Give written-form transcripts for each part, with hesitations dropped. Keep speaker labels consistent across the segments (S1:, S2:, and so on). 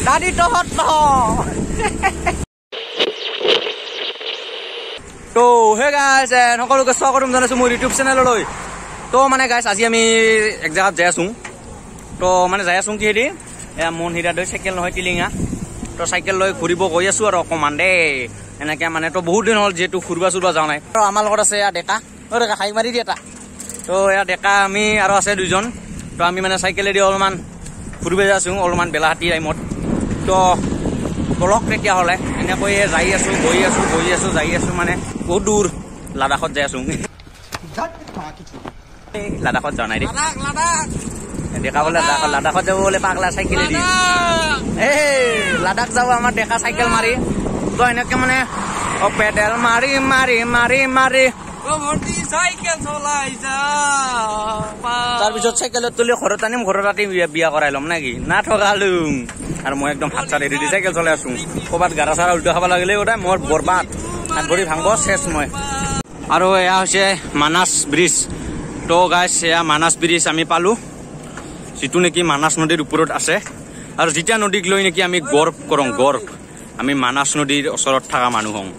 S1: দাদি তহঁত তো হে গাইছ, সকলোকে স্বাগতম জনাইছো মোৰ ইউটিউব চেনেললৈ। তো মানে গাইছ, আজি আমি এক জেগাত যাই আছো। তো মানে যাই আছো কিহেদি, এয়া মন হিৰা দৈ চাইকেল নহয় টিলিঙা। তো চাইকেল লৈ ঘূৰিব গৈ আছো আৰু অকণমান দেই এনেকে মানে। তো বহুত দিন হ'ল যিহেতু ঘূৰিব চুৰিব যোৱা নাই। আৰু আমাৰ লগত আছে এয়া ডেকা, অ ডেকা হাঁহি মাৰি দিয়ে এটা। তো এয়া ডেকা, আমি আৰু আছে দুজন। তো আমি মানে চাইকেলেদি অলপমান ঘূৰিব যাই আছো অলপমান বেলাহাটী টাইমত। তো বলক তেতিয়াহ'লে, এনেকৈয়ে যাই আছো, গৈ আছো, গৈ আছো, যাই আছো, মানে বহুত দূৰ লাডাখত যাই আছো। লাডাখত যোৱা নাই দেই, ডেকা বোলে লাডাখত যাব বোলে পাগলা চাইকেলেদি। এই লাডাখ যাব আমাৰ ডেকা চাইকেল মাৰি। তো এনেকে মানে পেডেল মাৰি মাৰি মাৰি মাৰি তাৰপিছত চাইকেলত তুলি ঘৰত আনিম, ঘৰত ৰাতি বিয়া কৰাই ল'ম নেকি না ঠগালো। আৰু মই একদম হাত চাত এৰি দি চাইকেল চলাই আছো। ক'ৰবাত গাৰা চাৰা উল্টা খাব লাগিলে গোটেই মোৰ বৰবাদ, হাত ভৰি ভাঙব চেচ মই। আৰু এয়া হৈছে মানাছ ব্ৰিজ। তো গাইছ, এয়া মানাছ ব্ৰিজ আমি পালো, যিটো নেকি মানাছ নদীৰ ওপৰত আছে। আৰু যেতিয়া নদীক লৈ নেকি আমি গৰ্ব কৰোঁ, গৰ্ব, আমি মানাছ নদীৰ ওচৰত থকা মানুহ হওঁ।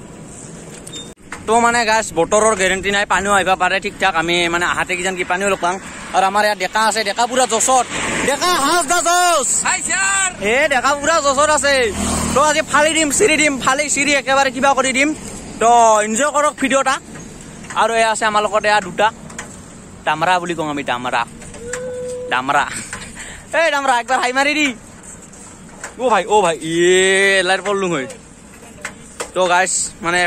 S1: তো মানে গাছ, বতৰৰ গেৰেণ্টি নাই, পানীও আহিব পাৰে ঠিক ঠাক। আমি মানে আহাতে কিজান কি পানীও লগ পাম। আৰু আমাৰ ইয়াত ডেকা আছে, ডেকা পুৰা জচত, ডেকা হাঁচ দা জচ, এ ডেকা পুৰা জচত আছে। তো আজি ফালি দিম, চিৰি দিম, ফালি চিৰি একেবাৰে কিবা কৰি দিম। তো এনজয় কৰক ভিডিঅ' এটা। আৰু এয়া আছে আমাৰ লগত এয়া দুটা দামৰা বুলি কওঁ আমি, দামৰা দামৰা। এই দামৰা একবাৰ হাই মাৰি দি। অ ভাই, অ ভাই, ইয়ে লাইট পৰলো হয়। তো গাইছ মানে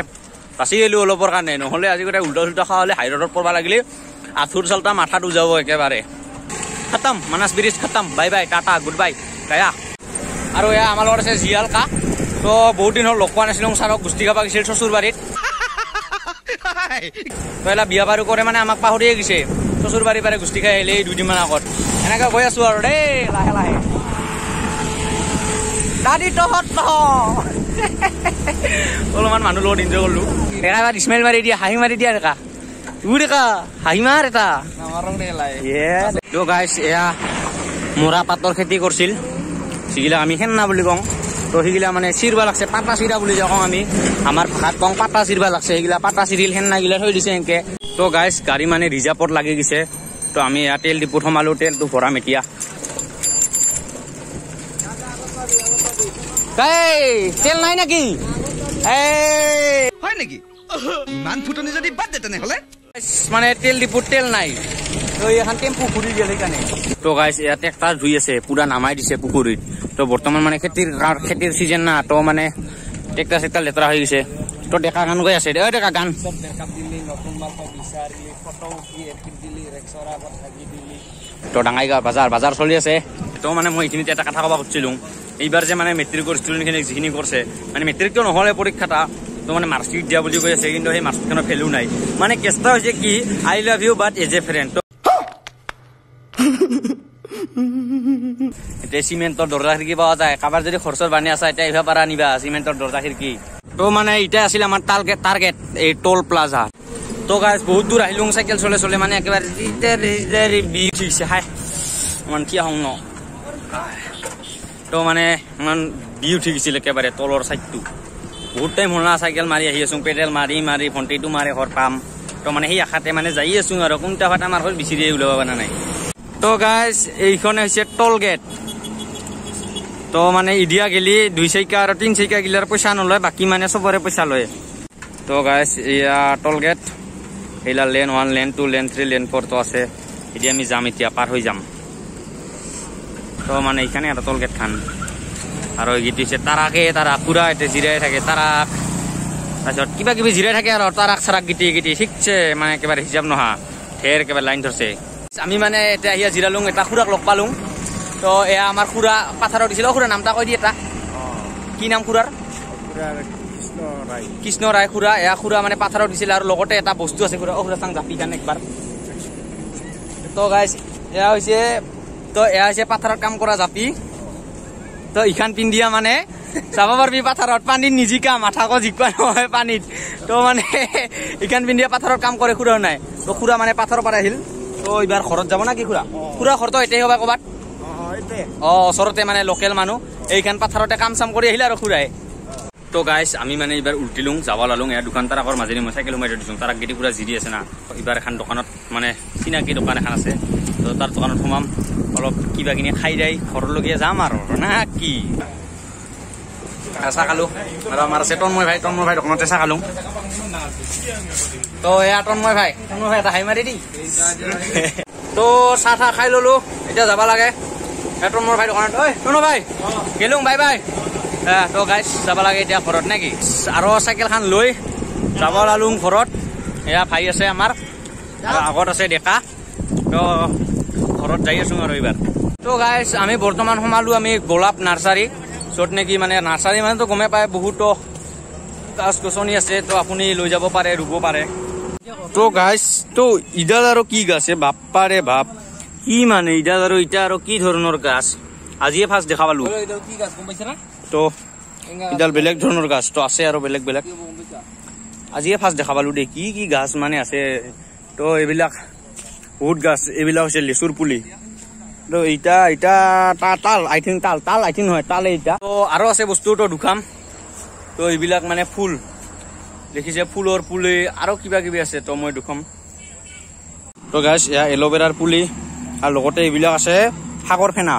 S1: বাচি গেলো অলপৰ কাৰণে, নহ'লে আজি গোটেই উল্টা চুল্টা খোৱা হ'লে হাই ৰোডত পৰবা লাগিলে আঁঠুৰ চালটা মাথাটো যাব একেবাৰে। খতম মানাছ ব্ৰিজ, খতম, bye bye, tata, good bye, Gaya. আৰু এয়া আমাৰ লগত আছে জিয়াল কা। তো বহুত দিন হ'ল লগ পোৱা নাছিলো ছাৰক, গুষ্টি খাব গৈছিল শ্বশুৰবাৰীত। তো এলা বিয়া বাৰু কৰে মানে আমাক পাহৰিয়ে গৈছে। শ্বশুৰবাৰীৰ পাৰে গুষ্টি খাই আহিলে এই দুদিনমান আগত। এনেকৈ গৈ আছো আৰু দেই লাহে লাহে। দাদি তহঁত অলপমান মানুহ লগত এনজয় কৰিলো। ডেকা এবাৰ স্মাইল মাৰি দিয়া, হাঁহি মাৰি দিয়া ডেকা, উ ডেকা হাঁহি মাৰ এটা। তো গাইছ, এয়া মৰা পাতৰ খেতি কৰিছিল, যিগিলাক আমি সেন্না বুলি কওঁ। তো সেইগিলা মানে চিৰবা লাগছে, পাতা চিৰা বুলি যে কওঁ আমি, আমাৰ ভাষাত কওঁ পাতা চিৰবা লাগছে। সেইগিলা পাতা চিৰিল সেন্নাগিলা থৈ দিছে এনেকে। তো গাইছ, গাড়ী মানে ৰিজাৰ্ভত লাগি গৈছে। তো আমি এয়া তেল ডিপুত সোমালো, তেলটো ভৰাম এতিয়া। তেল নাই নেকি?
S2: হয় নেকি? ইমান ফুটনি যদি বাদ দে তেনেহ'লে।
S1: মানে তেল ডিপুত তেল নাই, তো এইখন টেম্পু ঘূৰি গ'ল সেইকাৰণে। তো গাইছ, এয়া ট্ৰেক্টৰ ধুই আছে, পুৰা নামাই দিছে পুখুৰীত। তো বৰ্তমান মানে খেতিৰ চিজন না, তো মানে ট্ৰেক্টৰ চেক্টৰ লেতেৰা হৈ গৈছে। তো ডেকা গান গৈ আছে, ঐ ডেকা গান। তো ডাঙাইগাঁও বাজাৰ বাজাৰ চলি আছে। তো মানে মই এইখিনিতে এটা কথা ক'ব খুজিছিলোঁ, এইবাৰ যে মানে মেট্ৰিকৰ ষ্টুডেণ্টখিনিক যিখিনি কৰিছে, মানে মেট্ৰিকটো নহ'লে পৰীক্ষা এটা, তো মানে মাৰ্কশ্বিট দিয়া বুলি কৈ আছে, কিন্তু সেই মাৰ্কশ্বিটখনৰ ভেলু নাই। মানে কেছটা হৈছে কি, I love you but as a friend. এতিয়া চিমেণ্টৰ দৰ্জা খিৰিকী পোৱা যায়, কাৰোবাৰ যদি খৰচৰ বানী আছে এতিয়া আহিব পাৰা নিবা চিমেণ্টৰ দৰ্জা খিৰিকী। তো মানে এতিয়া আছিল আমাৰ টাৰ্গেট এই টোল প্লাজা। তো গাইছ, বহুত দূৰ আহিলো চাইকেল চলে চলে, মানে একেবাৰে বিষ উঠিছে, হাই ইমান থিয় হং ন। তো মানে ইমান বিষ উঠি গৈছিল একেবাৰে তলৰ চাইডটো। বহুত টাইম হ'ল না চাইকেল মাৰি আহি আছো, পেডেল মাৰি মাৰি ভণ্টিটো মাৰি ঘৰ পাম। তো মানে সেই আশাতে মানে যাই আছো আৰু কোনটা ভাত আমাৰ ঘৰ বিচাৰি ওলাব পৰা নাই। তো গাইছ, এইখন হৈছে টোল গেট। তো মানে ইডিয়া গেলি 2 চাইকা আৰু 3 চাইকা গিলাৰ পইচা নলয়, বাকী মানে চবৰে পইচা লয়। তো গাইছ, এয়া টোল গেট, এইলা লেন 1, লেন 2, লেন 3, লেন 4 তো আছে। এতিয়া আমি যাম, এতিয়া পাৰ হৈ যাম। তো মানে এইখানে এটা টোল গেট খান। আৰু এইটো হৈছে তাৰাকে, তাৰা পুৰা এতিয়া জিৰাই থাকে তাৰাক, তাৰপিছত কিবা কিবি জিৰাই থাকে আৰু তাৰাক চাৰাক গিটি গিটি শিকছে, মানে একেবাৰে হিচাপ নহা ঢেৰ একেবাৰে লাইন ধৰছে। আমি মানে এতিয়া আহি জিৰালোং, এটা খুৰাক লগ পালোং। তো এয়া আমাৰ খুৰা পাথাৰত দিছিল। অ খুৰা, নামটা কৈ দি এটা, কি নাম খুৰাৰ? কৃষ্ণ ৰায় খুৰা। এয়া খুৰা মানে পাথাৰত দিছিল। আৰু লগতে এটা বস্তু আছে খুৰা, অ খুৰা চাং জাপি খান একবাৰ। তো গাইছ, এয়া হৈছে, তো এয়া হৈছে পাথাৰত কাম কৰা জাপি। তো ইখান পিন্ধিয়া মানে যাব পাৰবি পাথাৰত, পানীত নিজিকা, মাথাকো জিকবা নহয় পানীত। তো মানে ইখান পিন্ধিয়া পাথাৰত কাম কৰে খুৰাও নাই। তো খুৰা মানে পাথাৰৰ পৰা আহিল। তো এইবাৰ ঘৰত যাব না কি খুৰা? খুৰা ঘৰটো এতিয়াই হ'বা ক'ৰবাত? অ ওচৰতে মানে লোকেল মানুহ। এইখন পাথাৰতে কাম চাম কৰি আহিলে আৰু খুৰাই। তো গাইছ আমি মানে এইবাৰ উল্টিলোঁ যাব লালোঁ, এয়া দোকান তাৰাকৰ মাজেদি মই চাইকেল সোমাই থৈ দিছোঁ, তাৰাক গেটি পুৰা জিৰি আছে না। এইবাৰ এখন দোকানত মানে চিনাকি দোকান এখন আছে, তো তাৰ দোকানত সোমাম, অলপ কিবা কিনি খাই যাই ঘৰলৈকে যাম আৰু না কি। চাহ খালোঁ আৰু আমাৰ আছে তন্ময় ভাই, তন্ময় ভাই দোকানতে চাহ খালোঁ। তো এয়া তন্ময় ভাই, তন্ময় ভাই এটা হাই মাৰি দি। তো চাহ তাহ খাই ললো, এতিয়া যাব লাগে তন্ময় ভাই দোকানত। ঐ তন্ময় ভাই গেলো, বাই বাই। তো গাইছ যাব লাগে এতিয়া ঘৰত নেকি, আৰু চাইকেলখন লৈ যাব লালো ঘৰত। এয়া ভাই আছে আমাৰ, আগত আছে ডেকা। তো ঘৰত যাই আছো আৰু এইবাৰ। তো গাইছ আমি বৰ্তমান সোমালো আমি গোলাপ নাৰ্চাৰী, য'ত নেকি মানে নাৰ্চাৰী মানে তো গমেই পায় বহুতো গাছ গছনি আছে, তো আপুনি লৈ যাব পাৰে, ৰুব পাৰে। তো গাইছ তো ইডাল আৰু কি গাছ, বাপ্পাৰে বাপ, কি মানে ইডাল আৰু ইটা আৰু কি ধৰণৰ গাছ, আজিয়ে ফাৰ্ষ্ট দেখা পালো। তো ইডাল বেলেগ ধৰণৰ গাছ তো আছে আৰু বেলেগ বেলেগ, আজিয়ে ফাৰ্ষ্ট দেখা পালো দেই কি কি গাছ মানে আছে। তো এইবিলাক বহুত গাছ, এইবিলাক হৈছে লেচুৰ পুলি। তো ইটা ইটা তাল আই থিংক, তাল তাল আই থিংক নহয় তালে ইটা। তো আৰু আছে বস্তু তো দুখাম। তো এইবিলাক মানে ফুল দেখিছে, ফুলৰ পুলি আৰু কিবা কিবি আছে, তো মই দুখাম। তো গাছ এয়া এল'ভেৰাৰ পুলি আৰু লগতে এইবিলাক আছে সাগৰ ফেনা।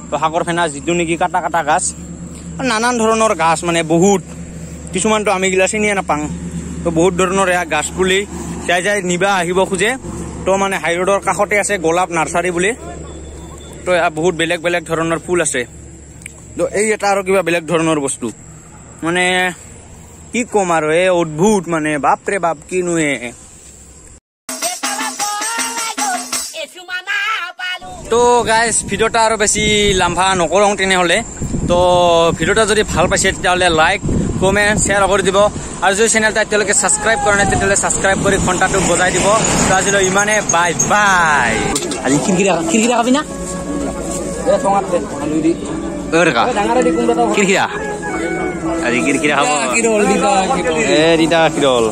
S1: তো সাগৰ ফেনা যিটো নেকি কাটা কাটা গাছ, নানান ধৰণৰ গাছ মানে বহুত, কিছুমানতো আমি গিলা চিনিয়ে নাপাওঁ। তো বহুত ধৰণৰ এয়া গাছ পুলি যাই যাই নিবা আহিব খোজে। তো মানে হাইৰোডৰ কাষতে আছে গোলাপ নাৰ্চাৰী বুলি। তো এয়া বহুত বেলেগ বেলেগ ধৰণৰ ফুল আছে। তো এই এটা আৰু কিবা বেলেগ ধৰণৰ বস্তু, মানে কি ক'ম আৰু, এই অদ্ভুত মানে বাপৰে বাপ কিনো এ। তো গাইজ ভিডিঅ'টা আৰু বেছি লাম্ভা নকৰোঁ তেনেহ'লে। তো ভিডিঅ'টা যদি ভাল পাইছে তেতিয়াহ'লে লাইক কমেণ্ট শ্বেয়াৰ কৰি দিব, আৰু যদি চেনেলটা এতিয়ালৈকে ছাবস্ক্ৰাইব কৰা নাই তেতিয়াহ'লে ছাবস্ক্ৰাইব কৰি ঘণ্টাটো বজাই দিব। তো আজিলৈ ইমানে, বাই বাই। আজি খিৰখিৰা খিৰখিৰা খাবি না? খিৰখিৰা আজি খিৰখিৰা খাব। এ দিতা খিৰল।